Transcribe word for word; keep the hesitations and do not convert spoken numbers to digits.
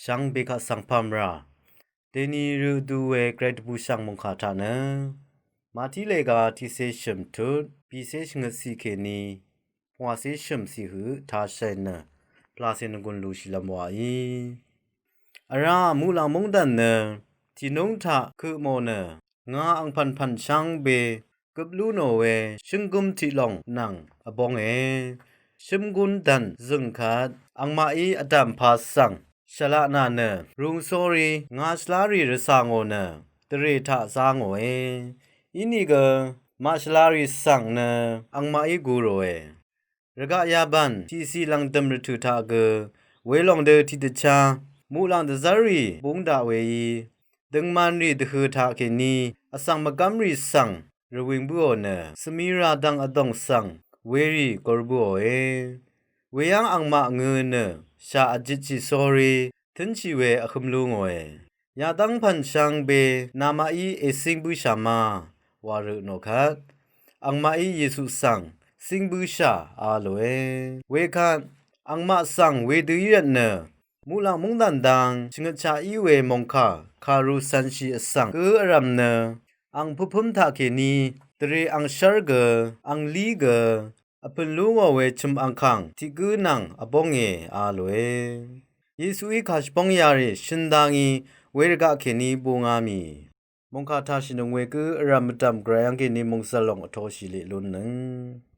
shvngbe kaq svng pàmvrà dèni rø vdu we gvray dvbùshv̀ng mòngkà taq nø Màtí lèga tiqcé shø̀m tut bìcé shvngøt ciq kèní pvngwàcé shø̀m ciq høq tashàì nø pvlàcè nvgùn lùshìlv́m wàí. Vrá muqlàng móngdàn nø tìnúng taq kø mò nø ngà angpv̀npv̀n shvngbe gøp lú nò we shǿnggǿm tiqlòng nvng vbónge shǿmgún dv̀n zø̀ng kvt angmaqí vdàmpa svng shvlaq nà nø rūng sórí ngà shvlá rì rvcà ngò nø dvrè taq zá ngòe. Inìgø màshvla rì svng nø angmaqí gu ròe. Rvgaq yabàn tiqciq lv̀ngdø̀m rvtø̀ taq gø welòng dø tiqdvchá muqlàng dvzv́rrì búng daq weí døngmanrì dvhø̀ taq kèní vsvng mvgv́mrì svng rvwìng bǿò nø svmira dvng vdòng svng werì gor bǿòe. Weyv́ng angmaq ngø̄ nø shà vjitshì sórí tǿnshì we vhø̄m lú ngòe. Yadv́ng pv̀n shvngbe namaqí ècíng bǿshà ma wa rø nò kvt angmaqí Yesu svng cíng bǿshà a lòe. Wekvt angmaq svng wedø í rvtnø muqlàng móngdàn dang shvngøtshaq í we mòngkà kàru cv̄nshì vsvng gǿ vrv̀m nø ang pøpǿm taq kèní dvrè angshv́r gø anglí gø vpø̀n lú ngò we chø̀m angkàng tiq gǿ nvng vbónge a lòe. Yesuí kàshvbóng yarì shø̀n dangí wervgaq kèní búngá mì mòngkà tashìnøng we gǿ vrv̀m mvdv̀m gvray yv́ng kèní mòngzv̀l lòng vtoshì leq lúnnøng